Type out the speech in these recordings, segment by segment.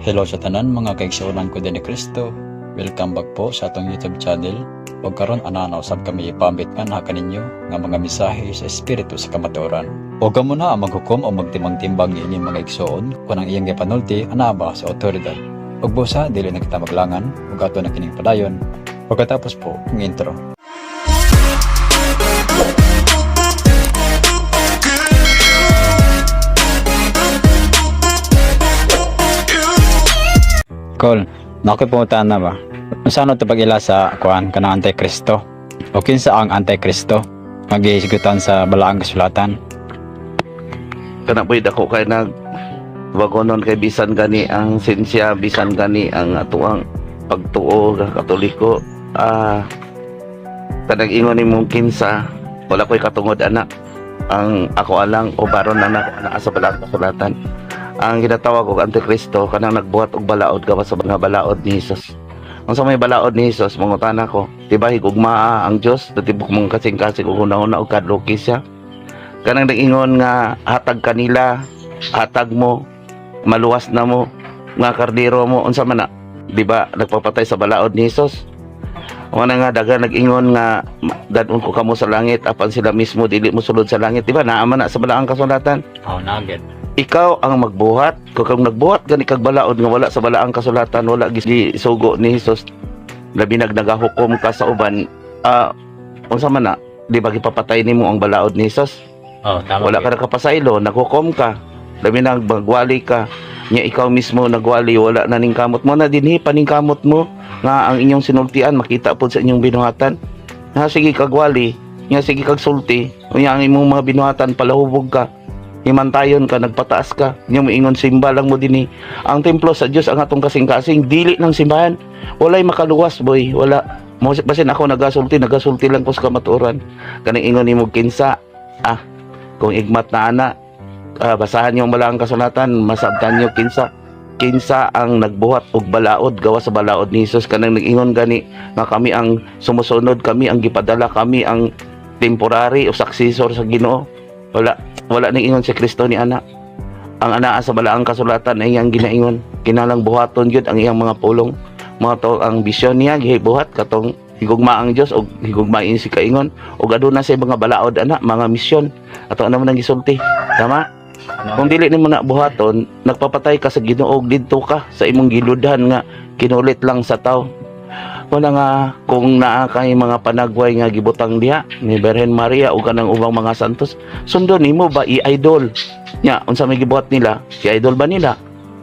Hello sa tanan, mga kaigsuonan ko din ni Kristo. Welcome back po sa atong YouTube channel. Ug karon ana na usab kami ipambit nganha kaninyo nga mga mensahe sa espiritu sa kamatuoran. Ug kamo na ang maghukom o magtimbang-timbang niini, mga igsoon, kung ang iyang gipanulti anaa ba sa otoridad. Ug busa dili na kita maglangan ug ato na kining padayon pagkatapos po ng intro. Col, naa koy pangutana ba? Unsa no to pag-ila sa kuan kanang Antikristo? O kinsa ang Antikristo? Magihisgutan sa balaang kasulatan. Kana po'y dako kay nag wagonon kay bisan gani ang sinsya, bisan gani ang atuang pagtuo nga Katoliko, kanang ingon nimong kinsa, wala ko'y katungod ana. Ang ako alang o baron na nako ana sa balaang kasulatan, ang ginatawag og Antikristo kanang nagbuhat og balaod gawas sa mga balaod ni Jesus. Ang sa may balaod ni Jesus, mangutana ko, di ba higugmaa ang Dios, natibok mong kasing-kasing ug hunahuna og kadloki siya? Kanang nag-ingon nga hatag kanila, hatag mo, maluwas na mo, nga kardero mo, unsa man na? Di ba nagpapatay sa balaod ni Jesus? Wala nga daga nag-ingon nga dadon ko kamo sa langit apan sila mismo dili mo sulod sa langit, di ba? Naa man na sa balaang kasulatan. Oh, nugget. Ikaw ang magbuhat. Kung nagbuhat gani kag balaod nga wala sa balaang kasulatan, wala gisugo ni Jesus, labi nag nagahukom ka sa uban, unsa man na? Di ba gipapatay nimo ang balaod ni Jesus? Oh, tama. Wala ka nakapasaylo, naghukom ka. Labi na magwali ka. Nya ikaw mismo nagwali, wala na ning kamot mo na dinhi paningkamot mo nga ang inyong sinultian makita pod sa inyong binuhatan. Nga sige kagwali, nga sige kag sulti, unya ang imong mga binuhatan palahubog ka. Himantayon ka, nagpataas ka. Nya moingon simba lang mo dinhi. Ang templo sa Dios ang atong kasing-kasing, dili ng simbahan. Walay makaluwas, boy, wala. Mo basin ako nagasulti, nagasulti lang ko sa kamatuoran. Kaning ingon nimo kinsa, kung igmat na ana, basahan niyo ang balaang kasulatan, masabtan niyo kinsa kinsa ang nagbuhat og balaod gawas sa balaod ni Jesus. Kanang nag-ingon gani nga kami ang sumusunod, kami ang gipadala, kami ang temporary o successor sa Ginoo, wala wala ning ingon si Kristo ni ana. Ang anaa sa balaang kasulatan ay iyang ginaingon. Kinalang buhaton gyud ang iyang mga pulong. Mga to ang bisyon niya gibuhat katong higugma ang Dios og higugmain si kaingon ug aduna sa mga balaod ana, mga misyon ato naman ang gisulti, tama? Kung dili nimo na buhaton, nagpapatay ka sa Ginoo ug didto ka sa imong giludhan nga kinulit lang sa tao. Wala nga kung naa kay mga panagway nga gibutang diha ni Birhen Maria ug kanang ubang mga santos, sundon nimo ba i-idol nya? Unsa may gibuhat nila? I-idol ba nila?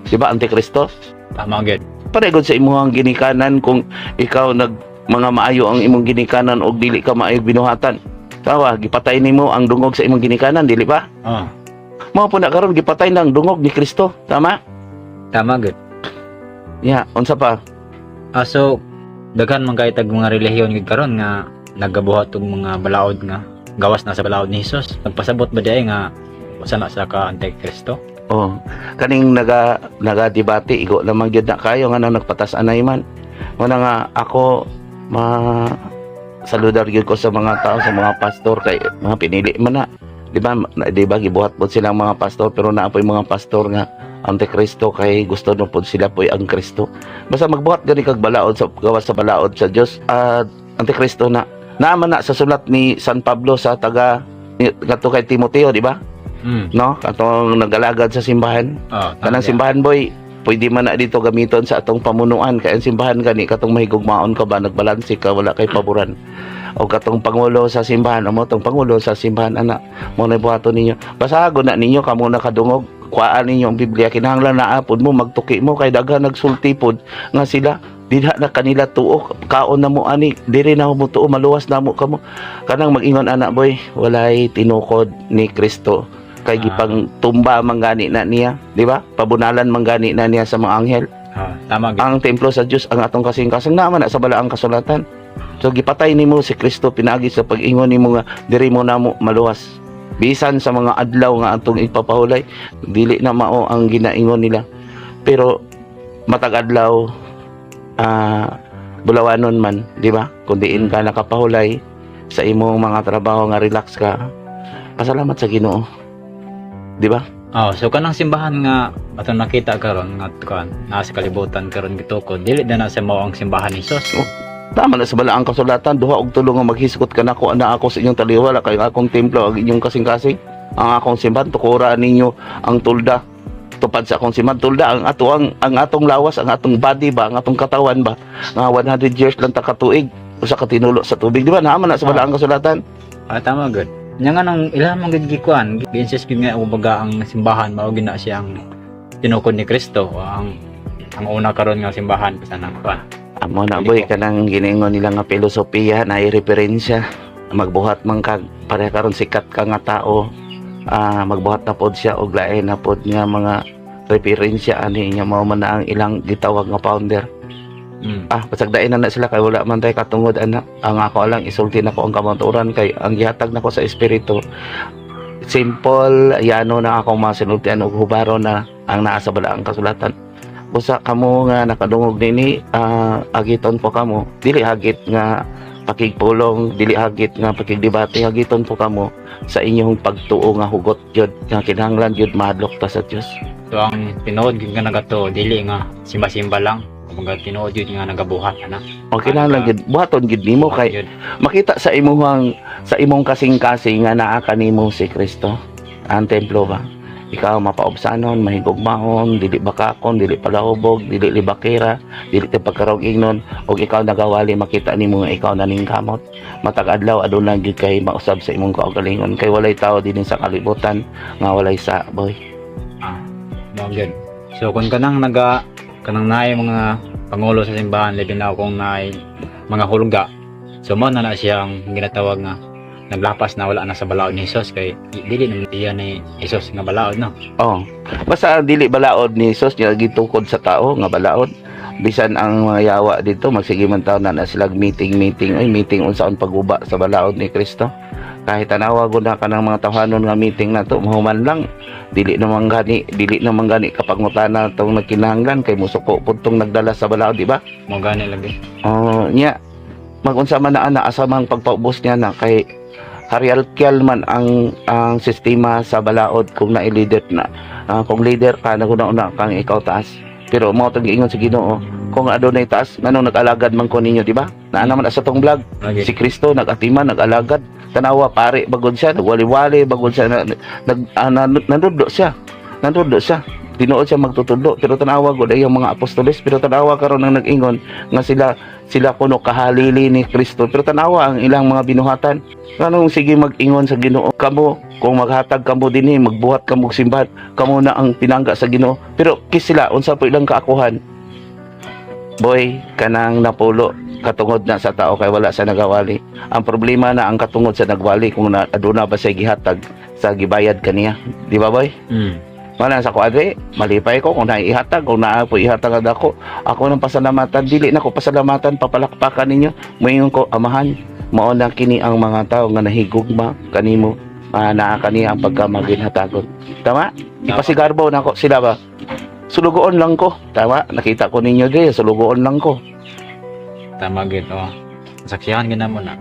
Di ba Antikristo? Tama gyud. Paregon sa imong ginikanan, kung ikaw nag mga maayo ang imong ginikanan og dili ka maayo binuhatan. Tawa, gipatay nimo ang dungog sa imong ginikanan, dili ba? Oh, Mao po na karon gipatay na ang dungog ni Kristo, tama? Tama gud. Ya, unsa pa? So daghan man kay tag mga relihiyon gid karon nga nagabuhat og mga balaod nga gawas na sa balaod ni Jesus. Nagpasabot ba diay nga usa na sa ka Antikristo? Oh, kaning naga naga-debate igo lamang gyud na kayo nga nang nagpatas anay man. Muna nga ako ma saludar gyud ko sa mga tao, sa mga pastor, kay mga pinili man na. Di ba? Di ba gibuhat pod silang mga pastor, pero naa po'y mga pastor nga Antikristo kay gusto no pod sila po'y ang Kristo. Basta magbuhat gani kag balaod sa gawas sa balaod sa Dios, Antikristo na. Naa man na sa sulat ni San Pablo sa taga kadto kay Timoteo, di ba? No, katong nagalagad sa simbahan. Oh, tama Kanang diay. simbahan, boy, pwede man na dito gamiton sa atong pamunuan kay ang simbahan gani katong mahigugmaon ka ba, nagbalanse ka, wala kay paboran. O katong pangulo sa simbahan, amo tong pangulo sa simbahan ana mo na buhaton ninyo. Basagon na ninyo kamo nakadungog, kuhaan ninyo ang Biblia. Kinahanglan naa pod mo magtuki mo kay daghan nagsulti pod nga sila dinha na kanila tuo, kaon na mo ani, diri na mo tuo, maluwas na mo kamo. Kanang mag-ingon ana, boy, walay tinukod ni Kristo kay gipang tumba man gani na niya, di ba? Pabunalan man gani na niya sa mga anghel. Oh, tama gud. Ang templo sa Dios ang atong kasing-kasing, naman na sa balaang kasulatan. So gipatay nimo si Kristo pinaagi sa pag-ingon nimo nga diri mo namo maluwas. Bisan sa mga adlaw nga atong ipapahulay, dili na mao ang ginaingon nila. Pero matag adlaw, bulawanon man, di ba? Kung diin ka nakapahulay sa imong mga trabaho nga relax ka, pasalamat sa Ginoo. Di ba? Oh, so kanang simbahan nga atong nakita karon nga kuan naa sa kalibutan karon gitukod, dili na na sa mao ang simbahan ni Jesus. Oh. Tama na sa balaang kasulatan, 2 og 3 nga maghisgot kanako, ana ako sa inyong taliwala kay ang akong templo ang inyong kasing-kasing. Ang akong simbahan, tukura ninyo ang tulda. Tupad sa akong simbahan, tulda ang atong lawas, ang atong body ba, ang atong katawan ba nga 100 years lang ta katuig usa ka tinulo sa tubig, di ba? Naa man na sa balaang kasulatan. Ah, tama gud. Nya nga nang ilang man gud gikuan, gi-insist gud nga kumbaga ang simbahan mao gid na siyang tinukod ni Kristo, o ang una karon nga simbahan sa nang kuan. Amo na, boy, kanang giningon nila nga filosofiya na referensya. Magbuhat man ka pareha karon sikat ka nga tao, magbuhat na pod siya og lain na pod nga mga referensya ani niya, mao man na ang ilang gitawag nga founder. Ah, pasagdain na na sila kay wala man tay katungod ana. Ang ako lang, isulti nako ang kamatuoran kay ang gihatag nako sa espiritu. Simple, yano na akong mga sinultian og hubaro na ang naa sa balaang kasulatan. Usa kamo nga nakadungog nini, agiton po kamo. Dili hagit nga pakigpulong, dili hagit nga pakigdebate, hagiton po kamo sa inyong pagtuo nga hugot gyud nga kinahanglan gyud mahadlok ta sa Dios. So ang tinuod gyud nga nagato dili nga simba-simba lang. Kumbaga tinuod gyud nga nagabuhat ana. O kinahanglan gyud buhaton gyud nimo kay Gyud. Makita sa imong kasing-kasing nga naa kanimo si Kristo. Ang templo ba, ikaw mapaubsanon, mahigugmaon, dili bakakon, dili palahubog, dili libakira, dili ti pagkarog ingnon, ug ikaw nagawali, makita nimo nga ikaw naningkamot. Matag adlaw aduna gyud kay mausab sa imong kaugalingon kay walay tao dinhi sa kalibutan nga walay sa, boy. Ah, mao gyud. So kung kanang naga kanang naay mga pangulo sa simbahan, labi na kung naay mga hulga. So mao na na siyang ginatawag nga naglapas na, wala na sa balaod ni Jesus kay dili naman iya ni Jesus nga balaod, no? Oh. Basta dili balaod ni Jesus niya gitukod sa tao nga balaod. Bisan ang mga yawa dito magsige man taon na na sila meeting meeting, ay meeting unsaon pagguba sa balaod ni Kristo. Kahit tanawa gud na kanang mga tawhanon nga meeting na to, mahuman lang dili naman gani kapangutana tong nagkinahanglan kay musuko pud tong nagdala sa balaod, di ba? Mao gani lagi. Oh, nya magunsa man na ana, asa man pagpaubos niya na kay hierarchical man ang sistema sa balaod kung na leader na. Ah, kung leader ka, naguna-una kang ikaw taas, pero mao tong giingon sa Ginoo, kung adunay taas, nganong nag-alagad man ko ninyo, di ba? Naa naman sa tong vlog. Lagi. Si Kristo nag-atiman, nag-alagad. Tanawa, pare bagod siya, nagwali-wali bagod siya, nanudlo siya, nanudlo siya, tinuod siya magtutudlo, pero tanawa gud ay ang mga apostoles. Pero tanawa karon ang nag-ingon nga sila sila kuno kahalili ni Kristo, pero tanawa ang ilang mga binuhatan. Nganong sige mag-ingon sa Ginoo, kamo kung maghatag kamo dinhi, magbuhat kamo og simbahan, kamo na ang pinangga sa Ginoo, pero kis sila, unsa po ilang kaakuhan, boy? Kanang napulo katungod na sa tao kay wala sa nagawali. Ang problema na ang katungod sa nagwali kung na, aduna ba sa gihatag sa gibayad kaniya, di ba, boy? Wala sa kuadre, malipay ko kung naihatag, kung naa po ihatag ang dako. Ako nang pasalamatan, dili na ko pasalamatan, papalakpakan ninyo. Moingon ko, Amahan, mao na kini ang mga tao nga nahigugma kanimo, naa kaniya ang pagkamaginhatagon. Tama? Ipasigarbo na ko sila ba? Sulugoon lang ko. Tama? Nakita ko ninyo diri, sulugoon lang ko. Tama gyud, oh. Saksihan gyud na mo na.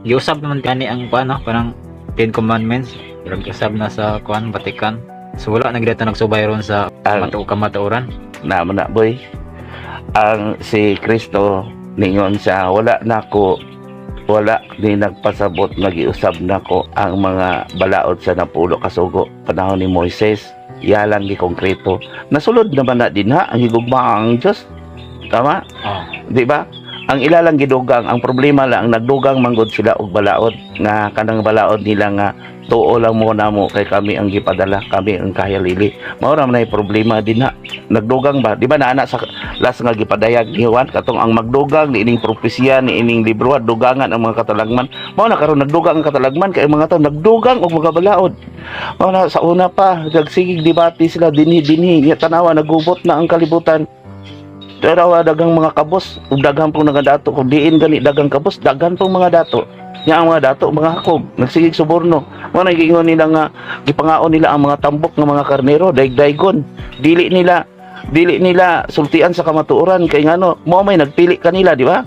Giusab naman gani ang kuan, no? Parang Ten Commandments. Pero giusab na sa kuan Vatican. So wala na gyud nagsubay ron sa Ang matu kamatuoran. Na mo na, boy. Ang si Kristo ningon siya, wala na ko, wala ni nagpasabot nga giusab nako ang mga balaod sa napulo kasugo panahon ni Moises, yalang gikongkreto. Nasulod naman na din ha ang higugma ang Dios, tama? Oh. Di ba? Ang ilalang gidugang, ang problema lang nagdugang manggod sila og balaod nga kanang balaod nila nga tuo lang mo namo kay kami ang gipadala, kami ang kahilili. Mao ra man ay problema din ha. Nagdugang ba? Di ba naana sa last nga gipadayag ni Juan katong ang magdugang ni ining propesya ni ining libro, dugangan ang mga katalagman. Mao na karon nagdugang ang katalagman kay ang mga tao nagdugang og mga balaod. Mao na sa una pa nagsigig debate sila dinhi dinhi nya tanawa nagubot na ang kalibutan. Pero daghang mga kabos ug daghan pong mga dato, kung diin gani daghang kabos, daghan pong mga dato. Nya ang mga dato mga hakog, nagsigig suborno. Mao na giingon nila nga gipangaon nila ang mga tambok ng mga karnero, daig-daigon. Dili nila sultian sa kamatuoran kay ngano, mao may nagpili kanila, di ba?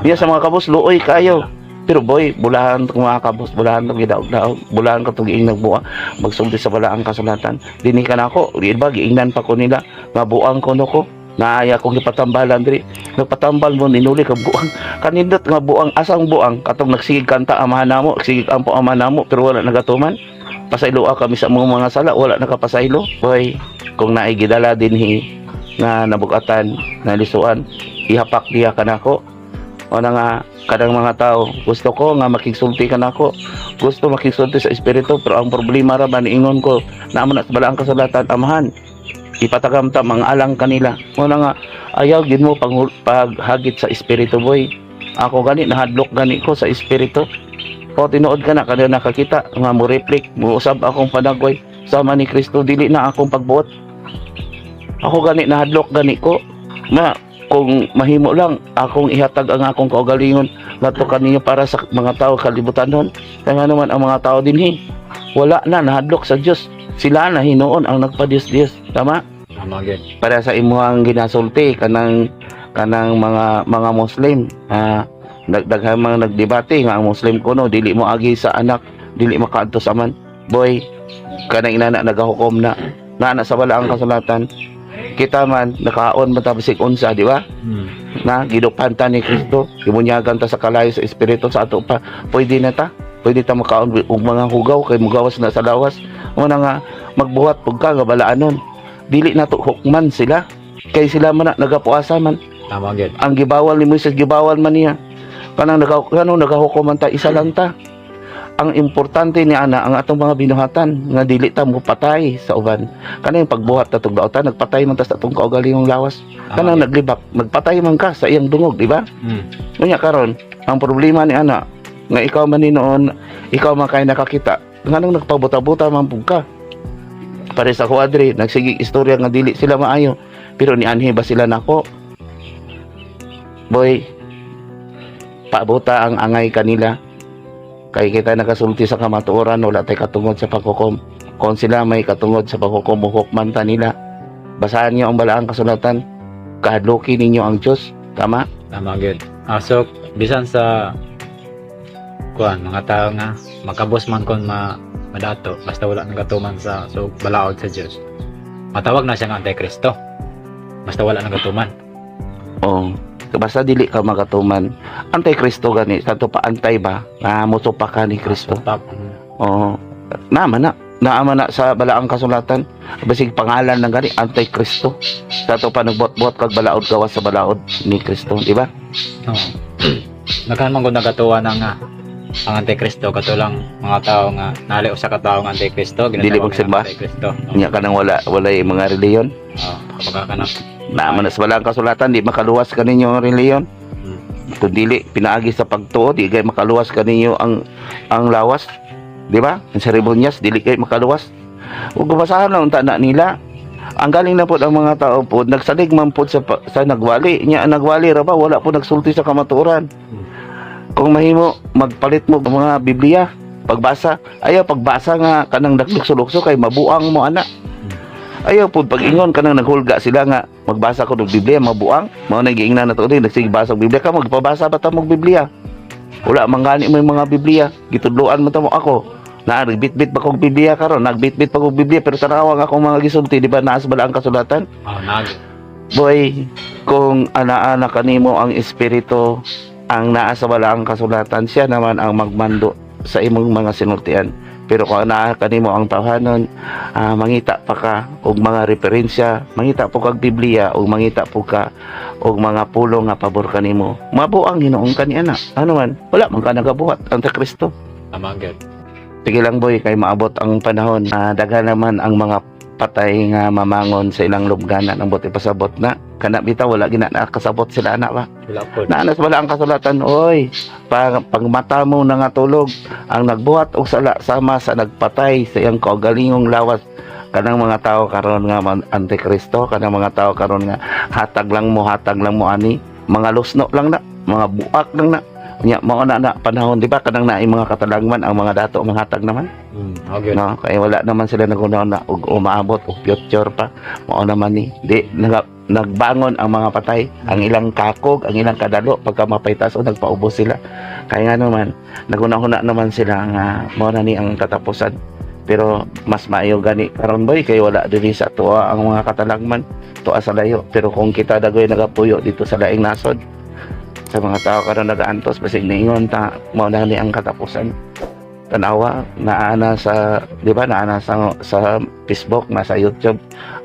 Niya sa mga kabos luoy kayo. Pero boy, bulahan tong mga kabos, bulahan tong gidaog-daog, bulahan ka tong giing nagbuang magsulti sa balaang kasulatan. Dinhi ka nako, di ba giingnan pa ko nila nga buang kuno ko. Naaya kong gipatambalan diri. Nagpatambal mo ninuli ka buang. Kanindot nga buang, asang buang katong nagsigig kanta amahan namo, nagsigig ampo amahan namo pero wala nagatuman. Pasayloa kami sa mga sala, wala nakapasaylo. Boy, kung naay gidala dinhi nga nabugatan, nalisuan, ihapak diha kanako. O na nga kadang mga tao, gusto ko nga makigsulti kanako. Gusto makigsulti sa espiritu, pero ang problema ra ba niingon ko naa man na sa balaang kasulatan, amahan ipatagam ta mga alang kanila. Mo na nga ayaw gid mo paghagit sa espiritu, boy. Ako gani nahadlok gani ko sa espiritu. O tinuod ka na kada nakakita nga mo reflect mo usab akong panagway sama ni Kristo, dili na akong pagbuot. Ako gani nahadlok gani ko na kung mahimo lang akong ihatag ang akong kaugalingon ngadto kaninyo para sa mga tao kalibutan nun. Kaya nga naman ang mga tao dinhi wala na, nahadlok sa Dios. Sila na hinuon ang nagpa-Dios Dios, tama? Tama gyud. Para sa imuhang ginasulti kanang kanang mga mga Muslim, nagdaghang mga nagdebate nga ang Muslim kuno dili mo agi sa anak, dili makaadto sa man. Boy, kanang inana nagahukom na naa na sa balaang kasulatan. Kita man nakaon man ta bisig unsa, di ba? Na gidupan ta ni Kristo, gimunyagan ta sa kalayo sa espiritu sa ato pa, pwede na ta, pwede ta makaon og mga hugaw kay mugawas na sa lawas. Mo na nga magbuhat pug ka nga balaanon, dili nato hukman sila kay sila man na nagapuasa man. Tama gyud. Ang gibawal ni Moises, gibawal man niya. Kanang naga kanang nagahukom man ta, isa lang ta. Ang importante ni ana ang atong mga binuhatan nga dili ta mo patay sa uban. Kanang pagbuhat ta tug daotan, nagpatay man ta sa atong kaugalingong lawas. Tama Kanang gyud. Naglibak, nagpatay man ka sa iyang dungog, di ba? Unya karon, ang problema ni ana nga ikaw man ni noon, ikaw man kay nakakita, nganong nagpabuta-buta man pug ka? Pare sa kuadre, nagsige istorya nga dili sila maayo, pero nianhi ba sila nako? Boy, pabuta ang angay kanila. Kay kita nakasulti sa kamatuoran, wala tay katungod sa paghukom. Kung sila may katungod sa paghukom, muhukman ta nila. Basahan niyo ang balaang kasulatan. Kahadluki ninyo ang Diyos. Tama? Tama gyud. So bisan sa kuan mga tao nga makabos man kon ma madato basta wala nagatuman sa so balaod sa Dios. Matawag na siya nga antikristo. Basta wala nagatuman. Oo. Basta dili ka magatuman. Anti-Kristo gani, sa pa antay ba? Na mosupa ka ni Kristo. Supak. Oo. Naman na. Naama na sa balaang kasulatan. Basig pangalan ng gani, Anti-Kristo. Sa ato pa nagbuot-buot kag balaod gawas sa balaod ni Kristo, di ba? Oo. Naghan man ko nagatuwa na nga ang antikristo kato lang mga tao nga nali usa ka tawo nga antikristo Dili ginatawag magsimba? nga antikristo. Oo. Nya kanang walay mga reliyon. Oo, kapag ka na. Naama na sa balaang kasulatan, di makaluwas kaninyo ang reliyon. Kung dili pinaagi sa pagtuo, di kay makaluwas kaninyo ang lawas, di ba? Ang seremonyas dili kay makaluwas. Ug basahan lang unta na nila. Ang galing na pod ang mga tao pod nagsalig man pod sa nagwali nya. Ang nagwali ra ba wala po nagsulti sa kamatuoran? Kung mahimo magpalit mo og mga Biblia, pagbasa, ayaw pagbasa nga kanang naglukso-lukso kay mabuang mo ana. Ayaw pod pag-ingon kanang naghulga sila nga magbasa ko og Biblia mabuang mao na. Giingnan na to din, nagsige basa og Biblia ka, magpabasa ba ta mo og Biblia? Wala man gani mo yung mga Biblia, gitudloan mo ta mo. Ako na nagbitbit pa kog Biblia karon, nagbitbit pa kog Biblia, pero tanawa nga akong mga gisulti, di ba naa sa balaang kasulatan? Oh, nag. Boy, kung ana-ana kanimo ang espiritu ang naa sa balaang kasulatan, siya naman ang magmando sa imong mga sinultian. Pero kung anaa kanimo ang tawhanon, mangita pa ka og mga referensya, mangita po kag Biblia og mangita po ka og mga pulong nga pabor kanimo. Mabuang hinuon kani ana. Ano man, wala man ka nagabuhat, Antikristo. Tama gyud. Sige lang boy, kay maabot ang panahon. Daghan naman ang mga patay nga mamangon sa ilang lubganan ang buti pasabot na. Kana bitaw wala gina nakasabot sila ana ba. Wala pod. Naanas wala ang kasulatan, oy. Pag mata mo na nga tulog, ang nagbuhat og sala sama sa nagpatay sa iyang kaugalingong lawas. Kanang mga tao karon nga antikristo, kanang mga tao karon nga hatag lang mo ani, mga lusno lang na, mga buak lang na. Nya mao na na panahon, di ba, kanang naay mga katalangman ang mga dato manghatag naman, Oh, gyud. no? Kay wala naman sila naguna na og umaabot og future pa. Mao naman ni di naga, nagbangon ang mga patay, ang ilang kakog, ang ilang kadalo pagka mapaytas o nagpaubos sila. Kaya nga naman nagunahuna naman sila nga mao na ni ang katapusan. Pero mas maayo gani karon, boy, kay wala diri sa tuwa ang mga katalagman, tuwa sa layo. Pero kung kita dagoy nagapuyo dito sa laing nasod sa mga tao karon nagaantos, basig niingon ta mao na ni ang katapusan. Tanawa, naana sa, di ba, naana sa Facebook, nasa YouTube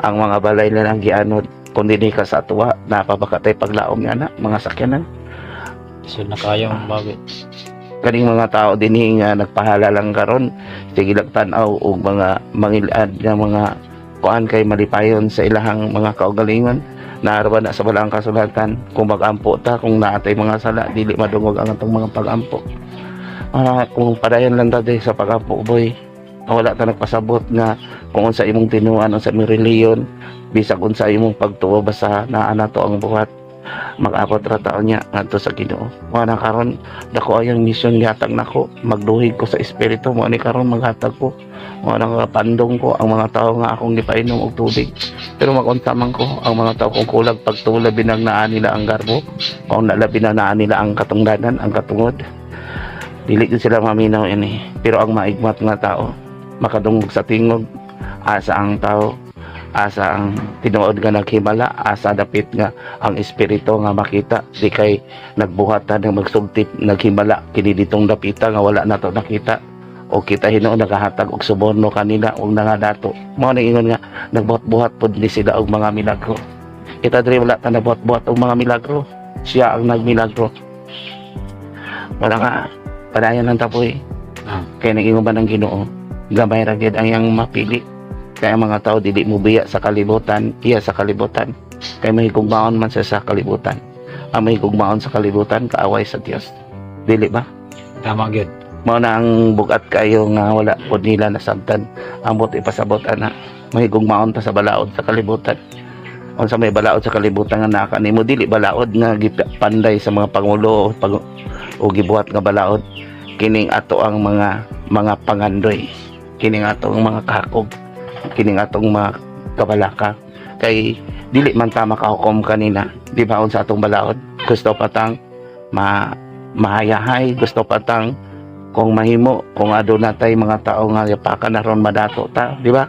ang mga balay na lang gianod. Kung dinhi ka sa tuwa, napabakatay paglaom nga na mga sakyanan. So nakayo ang bagay. Kaning mga tao dinhi nga nagpahala lang karon, sige lang tan-aw og mga mangilad nga mga kuan kay malipayon sa ilahang mga kaugalingon. Naarwa na sa balaang kasulatan, kung mag-ampo ta, kung naatay mga sala, dili madungog ang atong mga pag-ampo. Kung padayon lang ta di sa pag-ampo, boy, wala ta nagpasabot nga kung unsa imong tinuan, unsa imong reliyon, bisag unsa imong pagtuo, basta naa na to ang buhat, mag-abot ra taon niya ngadto sa Ginoo. Wa na karon dako ayang mission gihatag nako, magduhig ko sa espiritu mo ani karon, maghatag ko mo nang pandong ko ang mga tao nga akong gipainom og tubig. Pero magunta man ko ang mga tao kung kulag pagtuo, labi nang naa nila ang garbo, kung labi na naa nila ang katungdanan, ang katungod, dili gyud sila maminaw ini. Pero ang maigmat nga tao makadungog sa tingog, asa ang tao, asa ang tinuod nga naghimala, asa dapit nga ang espiritu nga makita. Di kay nagbuhat ta ng magsultip naghimala kini ditong dapita nga wala nato nakita o kita hinuon nagahatag og suborno kanila og nangadato. Mao na ingon nga nagbuhat-buhat pod ni sila og mga milagro. Kita diri wala ta nagbuhat-buhat og mga milagro, siya ang nagmilagro. Wala nga padayon lang tapoy. Kay nag-ingon ba ng Ginoo, gamay ra gyud ang iyang mapili, kaya ang mga tao dili mo biya sa kalibutan, iya sa kalibutan, kay mahigugmaon man siya sa kalibutan. Ang mahigugmaon sa kalibutan, kaaway sa Dios, dili ba? Tama gyud. Mao na ang bugat kayo nga wala pod nila nasabtan. Ang buot ipasabot ana, mahigugmaon ta sa balaod sa kalibutan. Unsa may balaod sa kalibutan nga naa kanimo? Dili balaod nga gipanday sa mga pangulo o, pag, o gibuhat nga balaod. Kining ato ang mga pangandoy, kining atong mga kakog, kining atong mga kabalaka, kay dili man ta makahukom kanina, di ba? Unsa atong balaod? Gusto pa tang mahayahay, gusto pa tang kung mahimo, kung aduna tay mga tao nga yapakan na ron, madato ta, di ba?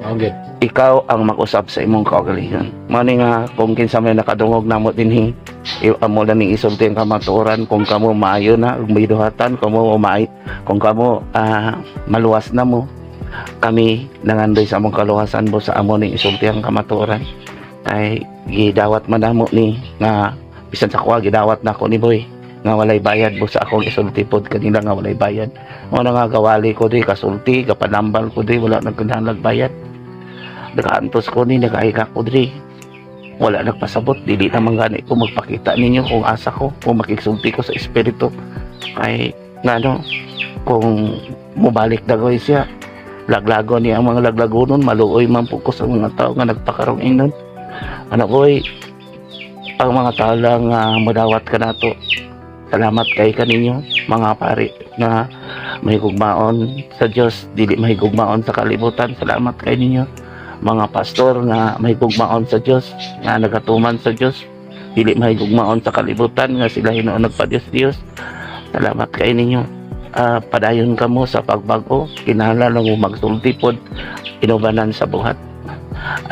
Mao gyud. Ikaw ang mag-usab sa imong kaugalingon. Mao ni nga kung kinsa may nakadungog namo dinhi, amo lang ning isulti ang kamatuoran. Kung kamo maayo na ug may duhatan kamo maay, kung kamo maluwas na mo, kami nangandoy sa among kaluwasan mo sa amo ning isulti ang kamatuoran, kay gidawat man namo ni nga bisan sa kuha gidawat na ako ni boy nga walay bayad mo sa akong isulti pod kanila nga walay bayad. Mo na nga gawali ko di kasulti, kapanambal ko di wala nagkinahanglag bayad. Nakaantos ko ni nagaika ko diri, wala nagpasabot. Dili naman gani ko magpakita ninyo kung asa ko, kung makigsulti ko sa espiritu, kay ngano kung mubalik dagoy siya, laglago niya ang mga laglagonon. Maluoy man po ko sa mga tao nga nagpakarong ingnon ano koy ang mga tao lang nga modawat ka nato. Salamat kay kaninyo mga pari nga mahigugmaon sa Dios, dili mahigugmaon sa kalibutan. Salamat kay ninyo mga pastor nga mahigugmaon sa Dios, nga nagatuman sa Dios, dili mahigugmaon sa kalibutan nga sila hinuon nagpa-Dios Dios. Salamat kay ninyo. Padayon kamo sa pagbago. Kinahanglan lang mo magsulti pod inubanan sa buhat.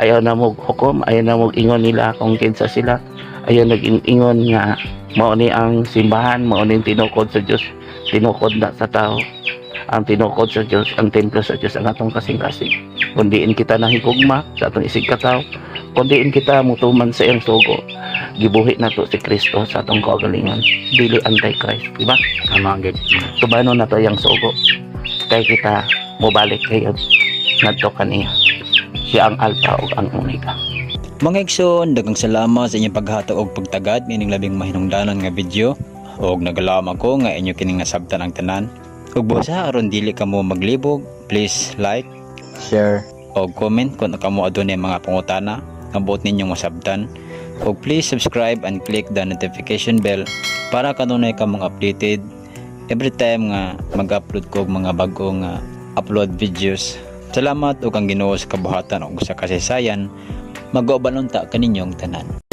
Ayaw na mo hukom, ayaw na mo ingon nila kung kinsa sila. Ayaw nag-ingon nga mao ni ang simbahan, mao ni tinukod sa Dios. Tinukod na sa tao ang tinukod sa Dios. Ang templo sa Dios ang atong kasing-kasing. Kung diin kita nahigugma sa atong isig katawo, kung diin kita mutuman sa iyang sugo, gibuhi nato si Kristo sa atong kaugalingon, dili anti-Christ, di ba? Tama gyud. Tubanon nato iyang sugo kay kita mobalik kayo ngadto kaniya. Siya ang Alpha ug ang Omega. Mga igsoon, daghang salamat sa inyong paghatag og pagtagad nining labing mahinungdanon nga video og nagalaom ako nga inyo kining nasabtan ang tanan. Ug busa aron dili kamo maglibog, please like, share og comment kung kamo adunay mga pangutana nga buot ninyong masabtan. Ug please subscribe and click the notification bell para kanunay ka mga updated every time nga mag-upload ko og mga bago nga upload videos. Salamat ug ang Ginoo sa kabuhatan ug sa kasaysayan. Mag-uban unta kaninyong tanan.